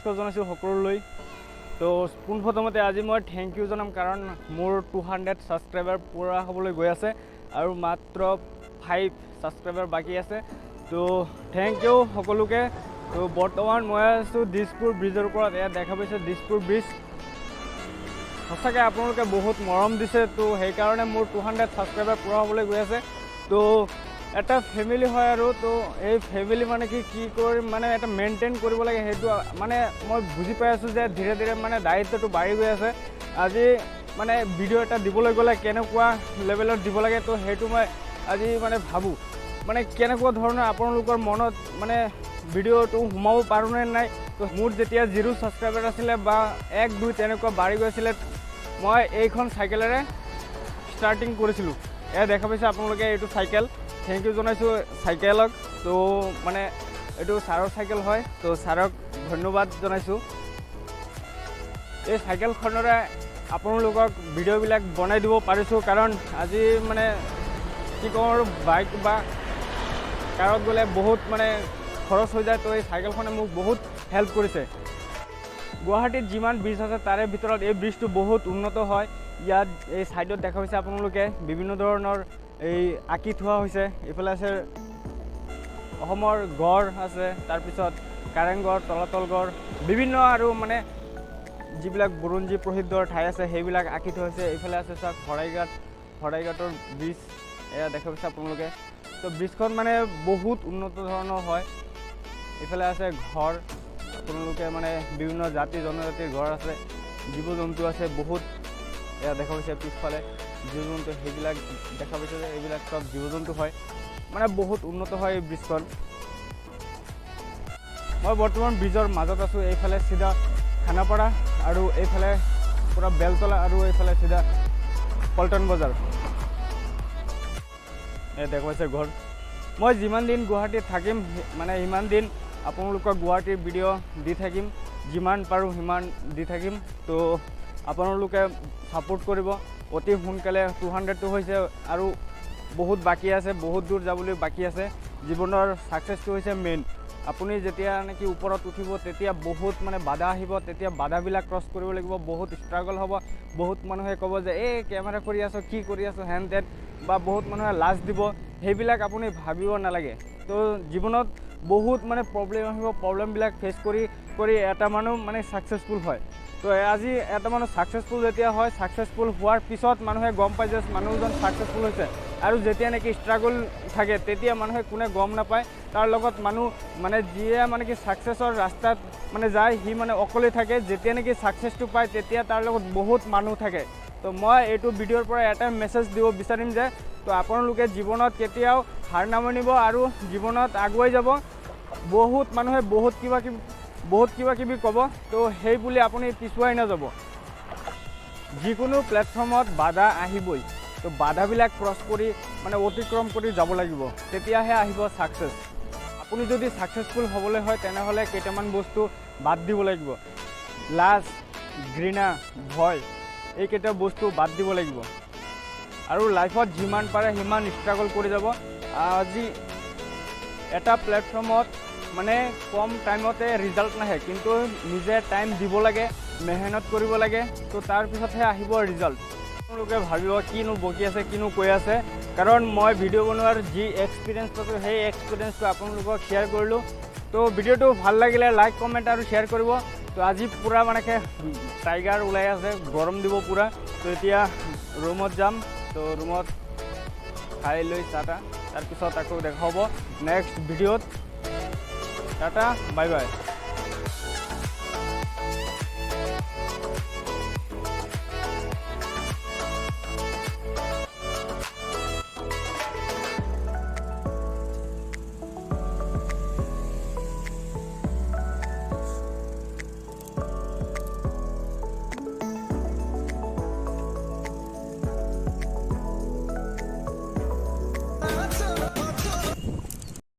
নমস্কাৰ জনাইছোঁ সকলোলৈ। তো পোনপ্ৰথমতে আজি মই thank U জনাম, কাৰণ মোৰ 200 ছাবস্ক্ৰাইবাৰ পূৰা হ'বলৈ গৈ আছে আৰু মাত্ৰ 5 ছাবস্ক্ৰাইবাৰ বাকী আছে। তো thank U সকলোকে। তো বৰ্তমান মই আছোঁ দিছপুৰ ব্ৰিজৰ ওপৰত। ইয়াত দেখা পাইছে দিছপুৰ ব্ৰিজ। সঁচাকৈ আপোনালোকে বহুত মৰম দিছে, তো সেইকাৰণে মোৰ 200 ছাবস্ক্ৰাইবাৰ পূৰা হ'বলৈ গৈ আছে। তো এটা ফেমিলি হয় আৰু তো এই ফেমিলি মানে কি কি কৰিম, মানে এটা মেইনটেইন কৰিব লাগে, সেইটো মানে মই বুজি পাই আছোঁ যে ধীৰে ধীৰে মানে দায়িত্বটো বাঢ়ি গৈ আছে। আজি মানে ভিডিঅ' এটা দিবলৈ গ'লে কেনেকুৱা লেভেলত দিব লাগে, তো সেইটো মই আজি মানে ভাবোঁ, মানে কেনেকুৱা ধৰণৰ আপোনালোকৰ মনত মানে ভিডিঅ'টো সোমাব পাৰোঁ নে নাই। তো মোৰ যেতিয়া জিৰ' ছাবস্ক্ৰাইবাৰ আছিলে বা এক দুই তেনেকুৱা বাঢ়ি গৈছিলে, মই এইখন চাইকেলেৰে ষ্টাৰ্টিং কৰিছিলোঁ। এয়া দেখা পাইছে আপোনালোকে এইটো চাইকেল। Thank U জনাইছোঁ চাইকেলক। তো মানে এইটো ছাৰৰ চাইকেল হয়, তো ছাৰক ধন্যবাদ জনাইছোঁ। এই চাইকেলখনেৰে আপোনালোকক ভিডিঅ'বিলাক বনাই দিব পাৰিছোঁ, কাৰণ আজি মানে কি কওঁ আৰু, বাইক বা কাৰত গ'লে বহুত মানে খৰচ হৈ যায়। তো এই চাইকেলখনে মোক বহুত হেল্প কৰিছে। গুৱাহাটীত যিমান ব্ৰিজ আছে, তাৰে ভিতৰত এই ব্ৰিজটো বহুত উন্নত হয়। ইয়াত এই ছাইডত দেখা পাইছে আপোনালোকে বিভিন্ন ধৰণৰ এই আঁকি থোৱা হৈছে। এইফালে আছে অসমৰ গড় আছে, তাৰপিছত কাৰেংঘৰ, তলাতল ঘৰ, বিভিন্ন আৰু মানে যিবিলাক বুৰঞ্জী প্ৰসিদ্ধ ঠাই আছে, সেইবিলাক আঁকি থোৱা হৈছে। এইফালে আছে চাওক শৰাইঘাট, শৰাইঘাটৰ ব্ৰিজ এয়া দেখা পাইছে আপোনালোকে। তো ব্ৰিজখন মানে বহুত উন্নত ধৰণৰ হয়। এইফালে আছে ঘৰ, আপোনালোকে মানে বিভিন্ন জাতি জনজাতিৰ ঘৰ আছে, জীৱ জন্তু আছে বহুত। এয়া দেখা পাইছে পিছফালে জীৱ জন্তু, সেইবিলাক দেখা পাইছে যে এইবিলাক চব জীৱ জন্তু হয়। মানে বহুত উন্নত হয় এই ব্ৰিজখন। মই বৰ্তমান ব্ৰিজৰ মাজত আছোঁ। এইফালে চিধা খানাপাৰা আৰু এইফালে পূৰা বেলতলা আৰু এইফালে চিধা পল্টন বজাৰ। এই দেখা পাইছে ঘৰ। মই যিমান দিন গুৱাহাটীত থাকিম, মানে সিমান দিন আপোনালোকক গুৱাহাটীৰ ভিডিঅ' দি থাকিম, যিমান পাৰোঁ সিমান দি থাকিম। তো আপোনালোকে ছাপোৰ্ট কৰিব। অতি সোনকালে 200টো হৈছে আৰু বহুত বাকী আছে, বহুত দূৰ যাবলৈ বাকী আছে। জীৱনৰ ছাকচেছটো হৈছে মেইন। আপুনি যেতিয়া নেকি ওপৰত উঠিব, তেতিয়া বহুত মানে বাধা আহিব। তেতিয়া বাধাবিলাক ক্ৰছ কৰিব লাগিব, বহুত ষ্ট্ৰাগল হ'ব। বহুত মানুহে ক'ব যে এই কেমেৰা কৰি আছ, কি কৰি আছ, হেন তেন, বা বহুত মানুহে লাজ দিব। সেইবিলাক আপুনি ভাবিব নালাগে। তো জীৱনত বহুত মানে প্ৰব্লেম আহিব। প্ৰব্লেমবিলাক ফেচ কৰি কৰি এটা মানুহ মানে ছাকচেছফুল হয়। তো আজি এটা মানুহ ছাকচেছফুল যেতিয়া হয়, ছাকচেছফুল হোৱাৰ পিছত মানুহে গম পায় যে মানুহজন ছাকচেছফুল হৈছে। আৰু যেতিয়া নেকি ষ্ট্ৰাগল থাকে, তেতিয়া মানুহে কোনে গম নাপায়। তাৰ লগত মানুহ মানে যিয়ে মানে কি ছাকচেছৰ ৰাস্তাত মানে যায়, সি মানে অকলে থাকে। যেতিয়া নেকি ছাকচেছটো পায়, তেতিয়া তাৰ লগত বহুত মানুহ থাকে। তো মই এইটো ভিডিঅ'ৰ পৰা এটা মেছেজ দিব বিচাৰিম যে তো আপোনালোকে জীৱনত কেতিয়াও হাৰ নামানিব আৰু জীৱনত আগুৱাই যাব। বহুত মানুহে বহুত কিবা কিবি ক'ব, তো সেই বুলি আপুনি পিছুৱাই নাযাব। যিকোনো প্লেটফৰ্মত বাধা আহিবই। তো বাধাবিলাক ক্ৰছ কৰি মানে অতিক্ৰম কৰি যাব লাগিব, তেতিয়াহে আহিব ছাকচেছ। আপুনি যদি ছাকচেছফুল হ'বলৈ হয়, তেনেহ'লে কেইটামান বস্তু বাদ দিব লাগিব। লাজ, ঘৃণা, ভয়, এইকেইটা বস্তু বাদ দিব লাগিব আৰু লাইফত যিমান পাৰে সিমান ষ্ট্ৰাগল কৰি যাব। আজি এটা প্লেটফৰ্মত মানে কম টাইমতে ৰিজাল্ট নাহে, কিন্তু নিজে টাইম দিব লাগে, মেহনত কৰিব লাগে, তো তাৰপিছতহে আহিব ৰিজাল্ট। তেওঁলোকে ভাবিব কিনো বকি আছে, কিনো কৈ আছে, কাৰণ মই ভিডিঅ' বনোৱাৰ যি এক্সপিৰিয়েঞ্চ পাইছোঁ, সেই এক্সপিৰিয়েঞ্চটো আপোনালোকক শ্বেয়াৰ কৰিলোঁ। তো ভিডিঅ'টো ভাল লাগিলে লাইক, কমেণ্ট আৰু শ্বেয়াৰ কৰিব। তো আজি পূৰা মানে টাইগাৰ ওলাই আছে, গৰম দিব পূৰা। তো এতিয়া ৰুমত যাম। তো ৰুমত খাই লৈ চাহ তাহ, তাৰপিছত আকৌ দেখা হ'ব নেক্সট ভিডিঅ'ত। Tata, bye bye.